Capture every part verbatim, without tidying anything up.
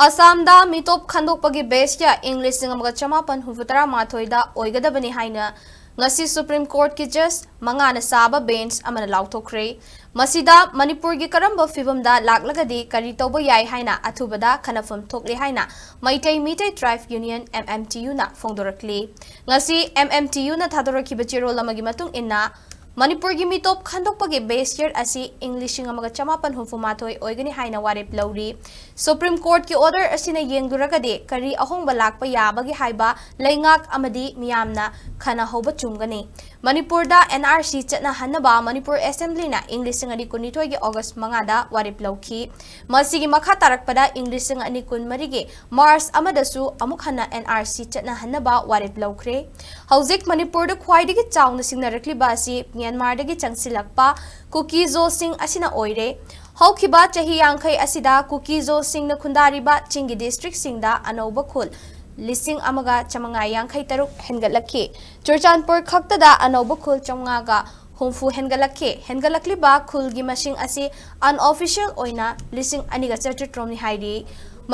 ꯑꯁꯥꯝꯗ ꯃꯤꯇꯣꯞ ꯈꯟꯗꯣꯛꯄꯒꯤ base year ꯏꯪ ꯂꯤꯁꯤꯡ ꯑꯃꯒ ꯆꯃꯥꯄꯟ ꯍꯨꯝꯐꯨ ꯇꯔꯥ ꯃꯥꯊꯣꯏꯗ ꯑꯣꯏꯒꯗꯕꯅꯤ ꯍꯥꯏꯅ ꯉꯁꯤ Supreme Courtꯀꯤ judge ꯃꯉꯥꯅ ꯁꯥꯕ bench ꯑꯃꯅ ꯂꯥꯎꯊꯣꯛꯈ꯭ꯔꯦ꯫ ꯃꯁꯤꯗ ꯃꯅꯤꯄꯨꯔꯒꯤ ꯀꯔꯝꯕ ꯐꯤꯕꯝꯗ ꯂꯥꯛꯂꯒꯗꯤ ꯀꯔꯤ ꯇꯧꯕ ꯌꯥꯏ ꯍꯥꯏꯅ ꯑꯊꯨꯕꯗ ꯈꯟꯅꯐꯝ ꯊꯣꯛꯂꯦ ꯍꯥꯏꯅ Meitei Meitei Tribe Union, M M T Uꯅ ꯐꯣꯡꯗꯣꯔꯛꯂꯤ꯫ ꯉꯁꯤ M M T Uꯅ ꯊꯥꯗꯣꯔꯛꯈꯤꯕ ꯆꯦꯔꯣꯜ ꯑꯃꯒꯤ ꯃꯇꯨꯡ ꯏꯟꯅ, ꯃꯅꯤꯄꯨꯔꯒꯤ ꯃꯤꯇꯣꯞ ꯈꯟꯗꯣꯛꯄꯒꯤ base year ꯑꯁꯤ ꯏꯪ ꯂꯤꯁꯤꯡ ꯑꯃꯒ ꯆꯃꯥꯄꯟ ꯍꯨꯝꯐꯨ ꯃꯥꯊꯣꯏ ꯑꯣꯏꯒꯅꯤ ꯍꯥꯏꯅ ꯋꯥꯔꯦꯞ ꯂꯧꯔꯤ꯫ Supreme Courtꯀꯤ order ꯑꯁꯤꯅ ꯌꯦꯡꯂꯨꯔꯒꯗꯤ ꯀꯔꯤ ꯑꯍꯣꯡꯕ ꯂꯥꯛꯄ ꯌꯥꯕꯒꯦ ꯍꯥꯏꯕ ꯂꯩꯉꯥꯛ ꯑꯃꯗꯤ ꯃꯤꯌꯥꯝꯅ ꯈꯟꯅꯍꯧꯕ ꯆꯨꯝꯒꯅꯤ꯫ ꯃꯅꯤꯄꯨꯔꯗ N R C ꯆꯠꯅꯍꯟꯅꯕ ꯃꯅꯤꯄꯨꯔ Assemblyꯅ ꯏꯪ ꯂꯤꯁꯤꯡ ꯑꯅꯤ ꯀꯨꯟꯅꯤꯊꯣꯏꯒꯤ August ꯃꯉꯥꯗ ꯋꯥꯔꯦꯞ ꯂꯧꯈꯤ꯫ ꯃꯁꯤꯒꯤ ꯃꯈꯥ ꯇꯥꯔꯛꯄꯗ ꯏꯪ ꯂꯤꯁꯤꯡ ꯑꯅꯤ ꯀꯨꯟꯃꯔꯤꯒꯤ March ꯑꯃꯗꯁꯨ ꯑꯃꯨꯛ ꯍꯟꯅ N R C ꯆꯠꯅꯍꯟꯅꯕ ꯋꯥꯔꯦꯞ ꯂꯧꯈ꯭ꯔꯦ꯫ ꯍꯧꯖꯤꯛ ꯃꯅꯤꯄꯨꯔꯗ ꯈ꯭ꯋꯥꯏꯗꯒꯤ ꯆꯥꯎꯅ ꯁꯤꯡꯅꯔꯛꯂꯤꯕ ꯑꯁꯤ ꯃ꯭ꯌꯥꯟꯃꯥꯔꯗꯒꯤ ꯆꯪꯁꯤꯜꯂꯛꯄ ꯀꯨꯀꯤ-ꯖꯣꯁꯤꯡ ꯑꯁꯤꯅ ꯑꯣꯏꯔꯦ꯫ ꯍꯧꯈꯤꯕ ꯆꯍꯤ ꯌꯥꯡꯈꯩ ꯑꯁꯤꯗ ꯀꯨꯀꯤ-ꯖꯣꯁꯤꯡꯅ ꯈꯨꯟꯗꯥꯔꯤꯕ ꯆꯤꯡꯒꯤ districtꯁꯤꯡꯗ ꯑꯅꯧꯕ ꯈꯨꯜ ꯂꯤꯁꯤꯡ ꯑꯃꯒ ꯆꯥꯃꯉꯥ ꯌꯥꯡꯈꯩ ꯇꯔꯨꯛ ꯍꯦꯟꯒꯠꯂꯛꯈꯤ꯫ ꯆꯨꯔꯆꯥꯟꯄꯨꯔ ꯈꯛꯇꯗ ꯑꯅꯧꯕ ꯈꯨꯜ ꯆꯥꯃꯉꯥꯒ ꯍꯨꯝꯐꯨ ꯍꯦꯟꯒꯠꯂꯛꯈꯤ꯫ ꯍꯦꯟꯒꯠꯂꯛꯂꯤꯕ ꯈꯨꯜꯒꯤ ꯃꯁꯤꯡ ꯑꯁꯤ unofficial ꯑꯣꯏꯅ ꯂꯤꯁꯤꯡ ꯑꯅꯤꯒ ꯆꯥꯇ꯭ꯔꯦꯠ ꯔꯣꯝꯅꯤ ꯍꯥꯏꯔꯤ꯫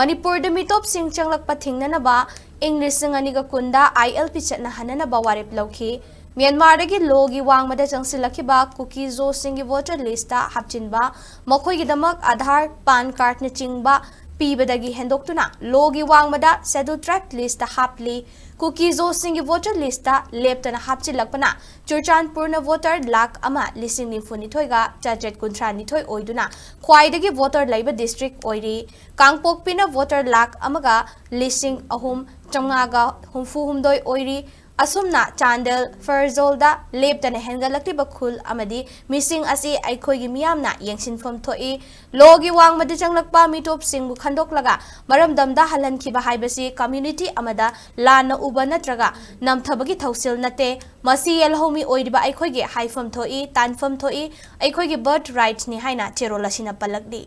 ꯃꯅꯤꯄꯨꯔꯗ ꯃꯤꯇꯣꯞꯁꯤꯡ ꯆꯪꯂꯛꯄ ꯊꯤꯡꯅꯅꯕ ꯏꯪ ꯂꯤꯁꯤꯡ ꯑꯅꯤꯒ ꯀꯨꯟꯗ I L P ꯆꯠꯅꯍꯟꯅꯅꯕ ꯋꯥꯔꯦꯞ ꯂꯧꯈꯤ꯫ ꯃ꯭ꯌꯥꯟꯃꯥꯔꯗꯒꯤ ꯂꯣꯒꯤ ꯋꯥꯡꯃꯗ ꯆꯪꯁꯤꯜꯂꯛꯈꯤꯕ ꯀꯨꯀꯤ-ꯖꯣꯁꯤꯡꯒꯤ voter listꯇ ꯍꯥꯞꯆꯤꯟꯕ, ꯃꯈꯣꯏꯒꯤꯗꯃꯛ ꯑꯙꯥꯔ, PAN cardꯅꯆꯤꯡꯕ ꯄꯤꯕꯗꯒꯤ ꯍꯦꯟꯗꯣꯛꯇꯨꯅ ꯂꯣꯒꯤ ꯋꯥꯡꯃꯗ Scheduled Tribe listꯇ ꯍꯥꯞꯂꯤ꯫ ꯀꯨꯀꯤ-ꯖꯣꯁꯤꯡꯒꯤ voter listꯇ ꯂꯦꯞꯇꯅ ꯍꯥꯞꯆꯤꯜꯂꯛꯄꯅ ꯆꯨꯔꯆꯥꯟꯄꯨꯔꯅ voter ꯂꯥꯈ ꯑꯃ ꯂꯤꯁꯤꯡ ꯅꯤꯐꯨ ꯅꯤꯊꯣꯏꯒ ꯆꯥꯇ꯭ꯔꯦꯠ ꯀꯨꯟꯊ꯭ꯔꯥ ꯅꯤꯊꯣꯏ ꯑꯣꯏꯗꯨꯅ ꯈ꯭ꯋꯥꯏꯗꯒꯤ voter ꯂꯩꯕ district ꯑꯣꯏꯔꯤ꯫ ꯀꯥꯡꯄꯣꯛꯄꯤꯅ voter ꯂꯥꯈ ꯑꯃꯒ ꯂꯤꯁꯤꯡ ꯑꯍꯨꯝ ꯆꯥꯃꯉꯥꯒ ꯍꯨꯝꯐꯨ ꯍꯨꯝꯗꯣꯏ ꯑꯣꯏꯔꯤ꯫ ꯑꯁꯨꯝꯅ ꯆꯥꯟꯗꯦꯜ ꯐꯔꯖꯣꯜꯗ ꯂꯦꯞꯇꯅ ꯍꯦꯟꯒꯠꯂꯛꯂꯤꯕ ꯈꯨꯜ ꯑꯃꯗꯤ ꯃꯤꯁꯤꯡ ꯑꯁꯤ ꯑꯩꯈꯣꯏꯒꯤ ꯃꯤꯌꯥꯝꯅ ꯌꯦꯡꯁꯤꯟꯐꯝ ꯊꯣꯛꯏ꯫ ꯂꯣꯒꯤ ꯋꯥꯡꯃꯗ ꯆꯪꯂꯛꯄ ꯃꯤꯇꯣꯞꯁꯤꯡꯕꯨ ꯈꯟꯗꯣꯛꯂꯒ ꯃꯔꯝꯗꯝꯗ ꯍꯜꯍꯟꯈꯤꯕ ꯍꯥꯏꯕꯁꯤ community ꯑꯃꯗ ꯂꯥꯟꯅ ꯎꯕ ꯅꯠꯇ꯭ꯔꯒ ꯅꯝꯊꯕꯒꯤ ꯊꯧꯁꯤꯜ ꯅꯠꯇꯦ꯫ ꯃꯁꯤ ꯌꯦꯜꯍꯧꯃꯤ ꯑꯣꯏꯔꯤꯕ ꯑꯩꯈꯣꯏꯒꯤ ꯍꯥꯏꯐꯝ ꯊꯣꯛꯏ, ꯇꯥꯟꯐꯝ ꯊꯣꯛꯏ꯫ ꯑꯩꯈꯣꯏꯒꯤ birth rightꯅꯤ ꯍꯥꯏꯅ ꯆꯦꯔꯣꯜ ꯑꯁꯤꯅ ꯄꯜꯂꯛꯂꯤ꯫